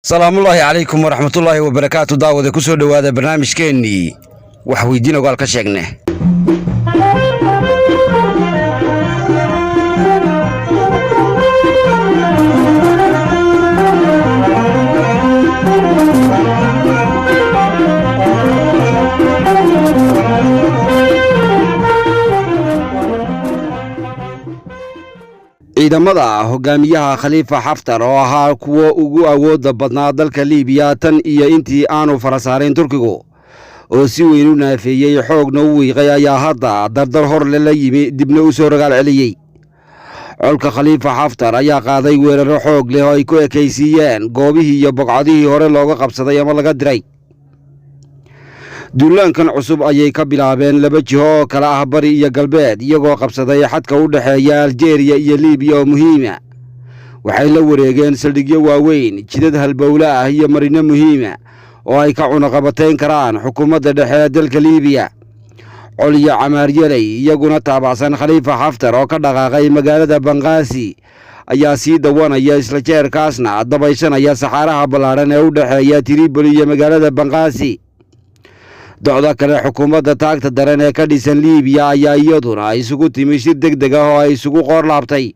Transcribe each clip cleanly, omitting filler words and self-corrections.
Salaamullaahi calaykum waraxmatullaahi wabarakaatu. Daawade, ku soo dhowaada barnaamijkeennii wax weydiin ogaal ka sheegne. Ciidamada hogaamiyaha Khaliifa Xaftar oo ahaa kuwo ugu awoodda badnaa dalka Liibiya tan iyo intii aanu fara saarayn Turkigu, oo si weyn u naafeeyey xoogna u wiiqay, ayaa hadda dardar horle la yimi, dibna u soo ragaal celiyey. Colka Khaliifa Xaftar ayaa qaaday weeraro xoog leh oo ay ku ekaysiiyeen goobihii iyo bogcadihii hore looga qabsaday ama laga diray. Duulaankan cusub ayay ka bilaabeen laba jiho oo kala ah bari iyo galbeed, iyagoo qabsaday xadka u dhexeeya Aljeeriya iyo Liibiya oo muhiima. Waxay la wareegeen saldhigyo waaweyn, jidad halbowle ah iyo marino muhiima oo ay ka cunaqabatayn karaan xukuumadda dhexe ee dalka Liibiya. Col iyo camaaryaley iyaguna taabacsan Khaliifa Xaftar oo ka dhaqaaqay magaalada Banqaasi ayaa sii dawanaya, isla jeerkaasna dabayshanaya saxaaraha ballaadhan ee u dhexeeya Tripoli iyo magaalada Banqaasi. Docda kale, xukuumadda taagta daran ee ka dhisan Liibiya ayaa iyaduna isugu timi shir deg deg ah oo ay isugu qoor laabtay,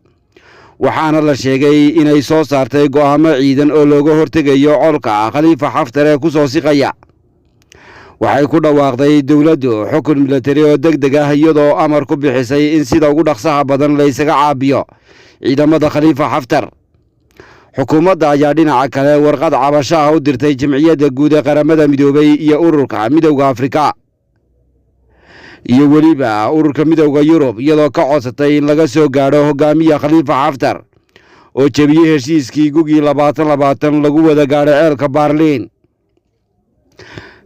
waxaana la sheegay inay soo saartay go'aamo ciidan oo looga hortegayo colka Khaliifa Xaftar ee ku soo siqaya. Waxay ku dhawaaqday dowladdu xukun milatari oo deg deg ah, iyadoo amar ku bixisay in sida ugu dhaqsaha badan la ysaga caabiyo ciidamada Khaliifa Xaftar. Xukuumadda ayaa dhinaca kale warqad cabasho ah u dirtay Jimciyadda Guud ee Qaramada Midoobay iyo Ururka Midowda Afrika iyo weliba Ururka Midowda Yurub, iyadoo ka codsatay in laga soo gaadho hogaamiya Khaliifa Xaftar oo jebiyey heshiiskii gugii 2020 lagu wada gaadhay ceelka Baarliin.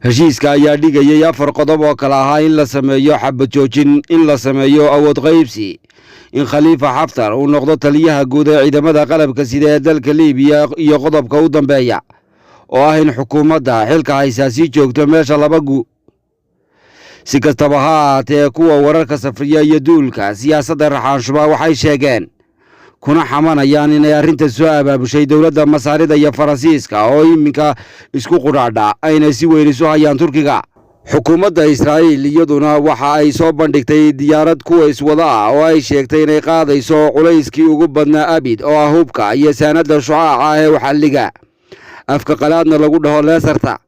Heshiiska ayaa dhigayay afar qodob oo kale ahaa: in la sameeyo xabad joojin, in la sameeyo awood qaybsi, in Khaliifa Xaftar uu noqdo taliyaha guud ee ciidamada qalabka sida ee dalka Liibiya, iyo qodobka u dambeeya oo ah in xukuumadda xilka haysaa sii joogto meesha laba gu. Si kastaba ha ahaatee, kuwa wararka safriya iyo duulka siyaasadda raxaanshuba waxay sheegeen kuna xamanayaan inay arrinta soo abaabushay dowladda Masaarida iyo Faransiiska oo iminka isku qudhaadha, ayna si weyn isu hayaan Turkiga. Xukuumadda Israa'iil iyaduna waxa ay soo bandhigtay diyaarad kuwa iswada ah oo ay sheegtay inay qaadayso culayskii ugu badnaa abid, oo ah hubka iyo saanadda shucaaca ah ee waxalliga, afka qalaadna lagu dhaho leesarta.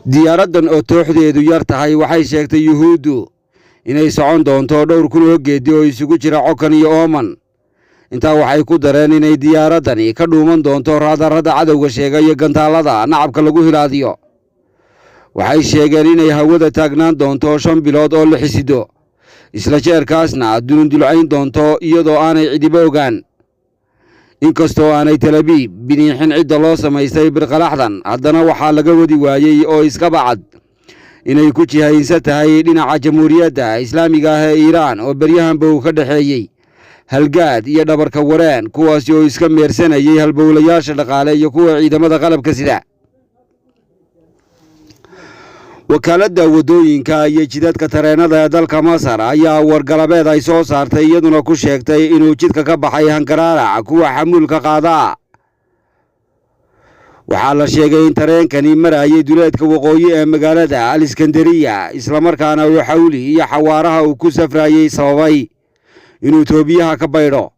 Diyaaraddan oo tooxdeedu yar tahay waxay sheegtay Yuhuuddu inay socon doonto dhowr kun oo geedi oo isugu jira cokan iyo ooman. Intaa waxay ku dareen inay diyaaraddani ka dhuuman doonto raadarrada cadowga sheega iyo gantaallada nacabka lagu hilaadiyo. Waxay sheegeen inay hawada taagnaan doonto 5 bilood oo la xisido, isla jeerkaasna dulundulcayn doonto iyadoo aanay cidiba ogaan. Inkastoo aanay Talabiib biniixin cidda loo samaystay birqalaxdan, haddana waxaa laga wadi waayey oo iskaba cad inay ku jihaynsan tahay dhinaca Jamhuuriyadda Islaamiga ah ee Iiraan, oo beryahanba uu ka dhexeeyey halgaad iyo dhabarka wareen, kuwaasi oo iska meersanayay halbowlayaasha dhaqaale iyo kuwa ciidamada qalabka sida. Wakaaladda waddooyinka iyo jidadka tareenada ee dalka Masar ayaa wargalabeed ay soo saartay iyaduna ku sheegtay inuu jidka ka baxay hankaraarac kuwa xamuulka qaadaa. Waxaa la sheegay in tareenkani marayay duleedka waqooyi ee magaalada Al Iskandariya, islamarkaana uu xawli iyo xawaaraha uu ku safrayey sababay inuu toobiyaha ka baydho.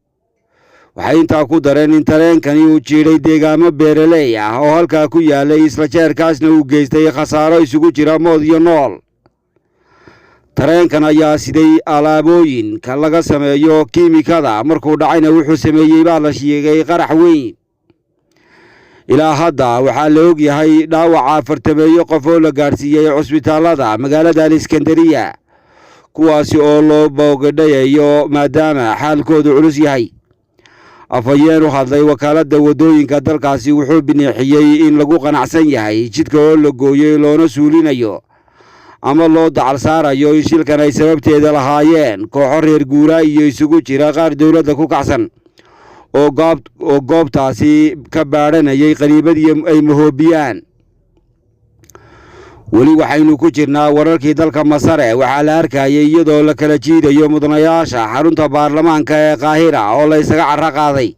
Waxay intaa ku dareen in tareenkani uu jiidhay deegaamo beeraley ah oo halkaa ku yaalay, isla jeerkaasna uu geystay khasaaro isugu jira mood iyo nool. Tareenkan ayaa siday alaabooyinka laga sameeyo kiimikada, markuu dhacayna wuxuu sameeyey baa la sheegay qarax weyn. Ilaa hadda waxaa la og yahay dhaawaca 40-meeyo qof oo la gaadhsiiyey cusbitaallada magaalada Al Iskandariya, kuwaasi oo loo boogadhayayo maadaama xaalkoodu culus yahay. Afhayeen u hadlay wakaaladda waddooyinka dalkaasi wuxuu bineexiyey in lagu qanacsan yahay jidka oo la gooyey, loona suulinayo ama loo dacal saarayo in shilkan ay sababteeda lahaayeen kooxo reer guuraa iyo isugu jira qaar dowladda ku kacsan oo goobtaasi ka baadhanayay qaniibadii ay mahoobiyaan. Weli waxaynu ku jirnaa wararkii dalka Masare. Waxaa la arkayay iyadoo la kala jiidayo mudanayaasha xarunta baarlamaanka ee Qaahira oo la ysaga carro qaaday.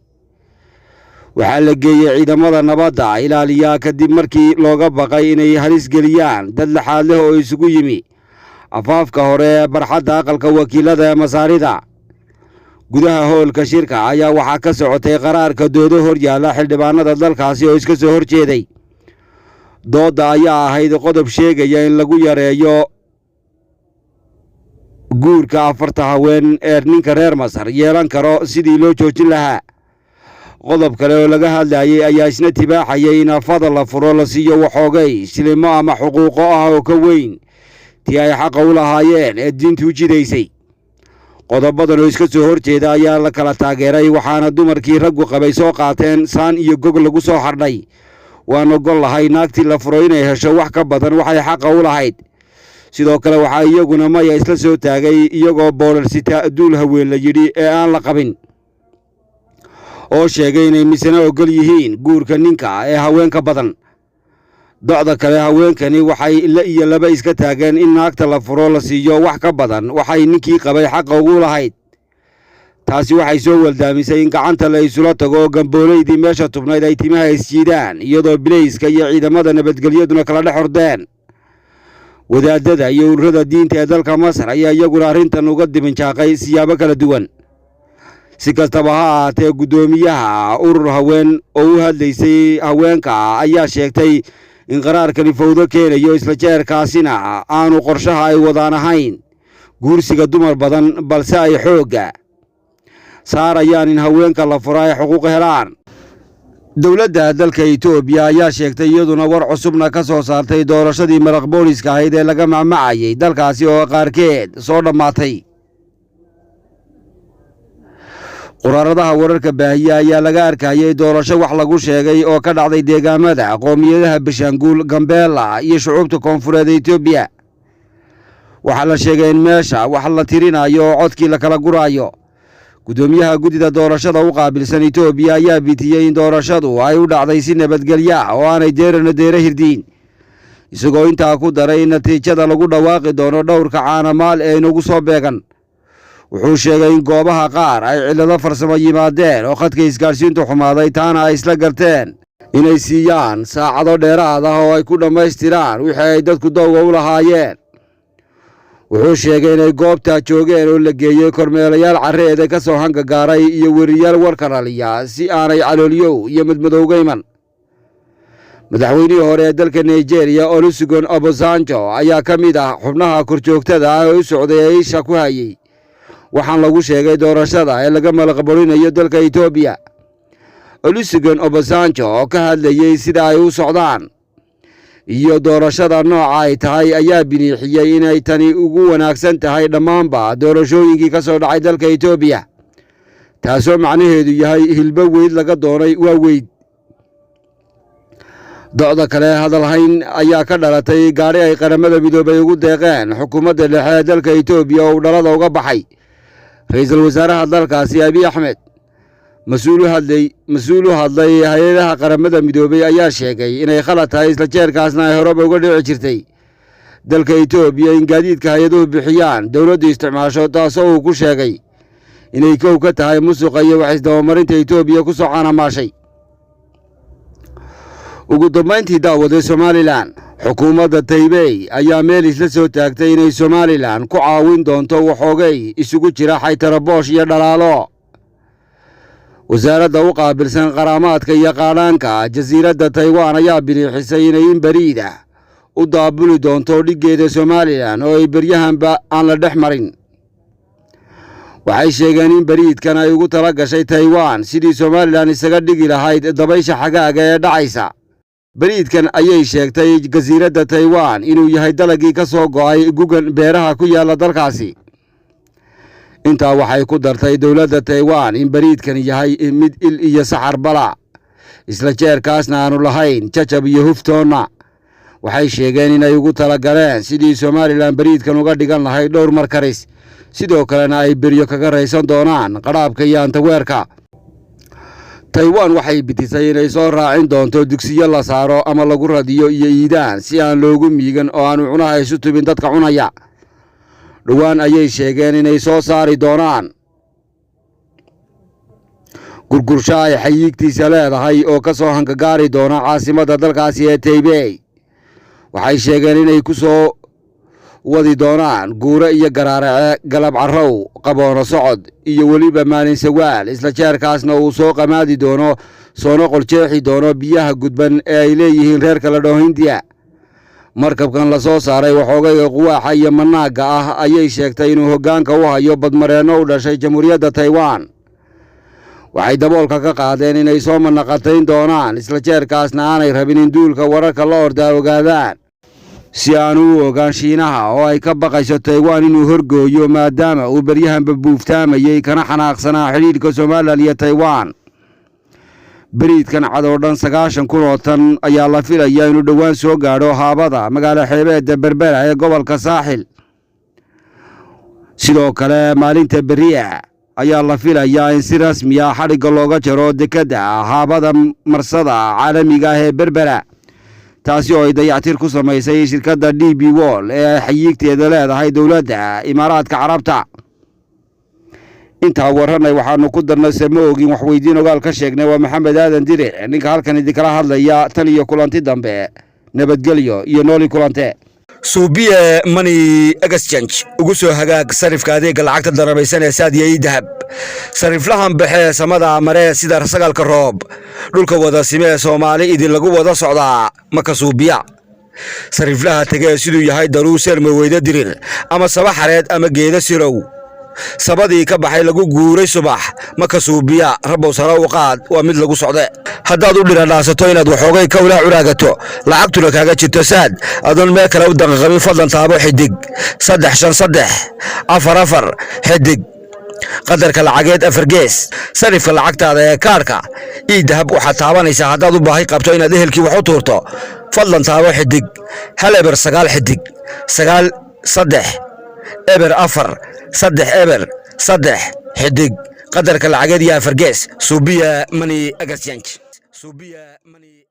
Waxaa la geeyey ciidamada nabadda ilaaliya kadib markii looga baqay inay halis geliyaan dad laxaad leh oo isugu yimi afaafka hore ee barxadda aqalka wakiilada ee Masaarida. Gudaha hoolka shirka ayaa waxaa ka socotay qaraarka doodo hor yaalla xildhibaanada dalkaasi oo iska soo horjeeday. Doodda ayaa ahayd qodob sheegaya in lagu yareeyo guurka afarta haween ee ninka reer Masar yeelan karo sidii loo joojin lahaa. Qodob kale oo laga hadlayay ayaa isna tibaaxayay in afada la furo la siiyo waxoogay silimo ama xuquuqo ah oo ka weyn tii ay xaqa u lahaayeen ee diintu u jidaysay. Qodobadan oo iska soo horjeeda ayaa la kala taageeray, waxaana dumarkii raggu qabay soo qaateen saan iyo gog lagu soo xardhay: "Waan ogol lahay naagtii la furo inay hesho wax ka badan waxay xaqa u lahayd." Sidoo kale waxaa iyaguna maya isla soo taagay, iyagoo boodhar sita, duul haween la yidhi ee aan la qabin oo sheegay inay misena ogol yihiin guurka ninka ee haweenka badan. Docda kale, haweenkani waxay la iyo laba iska taageen in naagta la furo la siiyo wax ka badan waxay ninkii qabay xaqa ugu lahayd. Taasi waxay soo waldaamisay in gacanta la isula tago oo gamboolaydii meesha tubnayd ay timaha isjiidaan, iyadoo bilayska iyo ciidamada nabadgelyaduna kala dhex ordeen. Wadaadada iyo ururada diinta ee dalka Masar ayaa iyaguna arrintan uga dibinjaaqay siyaabo kala duwan. Si kastaba ha ahaatee, guddoomiyaha urur haween oo u hadlaysay haweenka ayaa sheegtay in qaraarkani fawdo keenayo, isla jeerkaasina aanu qorshaha ay wadaan ahayn guursiga dumar badan, balse ay xoogga saarayaan in haweenka la furo ay xuquuq helaan. Dowladda dalka Itoobiya ayaa sheegtay iyaduna war cusubna ka soo saartay doorashadii maraq booliska ahayd ee laga macmacayay dalkaasi oo qaarkeed soo dhammaatay. Quraaradaha wararka baahiya ayaa laga arkayay doorasho wax lagu sheegay oo ka dhacday deegaamada qoomiyadaha Bishaanguul, Gambeela iyo shucuubta koonfureed ee Etoobiya. Waxaa la sheegay in meesha wax la tirinayo oo codkii la kala guraayo. Guddoomiyaha guddida doorashada u qaabilsan Etoobiya ayaa bitiyey in doorashadu ay u dhacday si nabadgelyo ah oo aanay deerana deere hirdiin, isagoo intaa ku daray in natiijada lagu dhawaaqi doono dhowrka caanamaal ee inagu soo beegan. Wuxuu sheegay in goobaha qaar ay cillado farsamo yimaadeen oo khadka isgaadhsiintu xumaaday, taana ay isla garteen inay siiyaan saacado dheeraad ah oo ay ku dhammaystiraan wixii ay dadku dowga u lahaayeen. Wuxuu sheegay inay goobtaa joogeen oo la geeyey kormeelayaal carreeda ka soo hangagaaray iyo weriyaal warka dhaliya si aanay caloolyow iyo madmadowga iman. Madaxweynihii hore ee dalka Nigeria, Olusegun Obasanjo, ayaa ka mid ah xubnaha korjoogtada ah ee u socday ee isha ku hayey waxaan lagu sheegay doorashada ee laga malaqbalinayo dalka Etoobiya. Olusegun Obasanjo oo ka hadlayey sida ay u socdaan iyo doorashada nooca ay tahay ayaa biniixiyey inay tani ugu wanaagsan tahay dhammaanba doorashooyinkii ka soo dhacay dalka Etoobiya, taasoo macnaheedu yahay hilbo weyd laga doonay waa weyd. Docda kale, hadalhayn ayaa ka dhalatay gaadhi ay Qaramada Midoobay ugu deeqeen xukuumadda dhexe ee dalka Etoobiya oo uu dhalada uga baxay ra-iisul wasaaraha dalkaasi Abiy Axmed. Mas-uul u hadlay hay-adaha Qaramada Midoobay ayaa sheegay inay khalad tahay, isla jeerkaasna ay horeba uga dhici jirtay dalka Etoobiya in gaadiidka hay-aduhu bixiyaan dowladdu isticmaasho, taasoo uu ku sheegay inay kow ka tahay musuqa iyo wax isdabamarinta Etoobiya ku soo caanamaashay. Ugu dambayntii, daawaday Somalilan, xukuumadda Taybey ayaa meel isla soo taagtay inay Somalilan ku caawin doonto waxoogay isugu jira xaytaraboosh iyo dhalaalo. Wasaaradda u qaabilsan qaraamaadka iyo qaadhaanka jasiiradda Taiwan ayaa biniixisay inay in beriid ah u daabuli doonto dhiggeeda Somalilan oo ay beryahanba aan la dhex marin. Waxay sheegeen in beriidkan ay ugu tala gashay Taiwan sidii Somalilan isaga dhigi lahayd dabaysha xagaaga ee dhacaysa. Beriidkan ayay sheegtay jasiiradda Taiwan inuu yahay dalagii ka soo go'ay gugan beeraha ku yaalla dalkaasi. Intaa waxay ku dartay dowladda Taiwan in beriidkan yahay mid il iyo saxar bala, isla jeerkaasna aanu lahayn jajab iyo huftoonna. Waxay sheegeen inay ugu talagaleen sidii Somalilan beriidkan uga dhigan lahayd dhowr markaris, sidoo kalena ay beryo kaga raysan doonaan qadhaabka iyo antaweerka. Taiwan waxay bitisay inay soo raacin doonto dugsiyo la saaro ama lagu radiyo iyo iidaan si aan loogu miigan oo aanu cunaha isu tubin dadka cunaya. Dhowaan ayay sheegeen inay soo saari doonaan Gurgursho ay xayiigtiisa leedahay oo ka soo hankagaari doona caasimadda dalkaasi ee Taybey. Waxay sheegeen inay ku soo wadi doonaan guure iyo garaarace, galab carrow, qaboono socod iyo weliba maalin sawaal, isla jeerkaasna uu soo qamaadi doono, soona qoljeexi doono biyaha gudban ee ay leeyihiin reerka la dhaho Hindiya. Markabkan la soo saaray waxoogayga quwaaxa iyo manaagga ah ayay sheegtay inuu hoggaanka u hayo badmareenno u dhashay Jamhuuriyadda Taiwan. Waxay daboolka ka qaadeen inay soo manaqatayn doonaan, isla jeerkaasna aanay rabin in duulka wararka la ordaa ogaadaan, si aanu u ogaan Shiinaha oo ay ka baqayso Taiwan inuu horgooyo, maadaama uu beryahanba buuftaamayey kana xanaaqsanaa xidhiidhka Somalilan iyo Taiwan. Beriidkan cad oo dhan 90,000 oo tan ayaa la filayaa inuu dhowaan soo gaadho haabada magaalo xeebeedda Berbera ee gobolka Saaxil. Sidoo kale, maalinta beriya ayaa la filayaa in si rasmi ah xadhigga looga jaro dekedda haabada marsada caalamiga ah ee Berbera, taasi oo ay dayactir ku samaysay shirkadda DP World ee ay xayiigteeda leedahay dowladda Imaaraadka Carabta. Intaa warranay waxaanu ku darnay se ma ogin, waxweydiin ogaal ka sheegnay. Waa Maxamed Aadan Diric ninka halkan idinkala hadlaya. Tan iyo kulanti dambe, nabadgelyo iyo nooli kulante. Suubiye Money Exchange ugu soo hagaag sarifka adeega lacagta darabaysan ee Saadiya ii Dahab. Sariflahan baxee samada maree sida sagaalka roob dhulka wada simee Soomaali idin lagu wada socdaa maka suubiya. Sariflaha tegee siduu yahay daruu seerma weyda dirir ama saba xareed ama geeda sirow sabadii ka baxay lagu guuray subax maka suubiya. Rabow sare u qaad, waa mid lagu socde. Haddaad u dhiradhaasato inaad waxoogay kawlaa curaagato, lacagtuna kaaga jirto Saad, adoon meel kale u danqaqabin, fadlan taabo *35344 xidig, qadarka lacageed afar gees, sarifka lacagtaada ee kaarhka ii Dahab. Waxaad taabanaysaa haddaad u baahi qabto inaad ehelkii wax u tuurto, fadlan taabo *109 *9 3 0 4 3 0 3 xidig, qadarka lacageed iyo afar gees. Suubiya Money Exchange, Suubiya Money.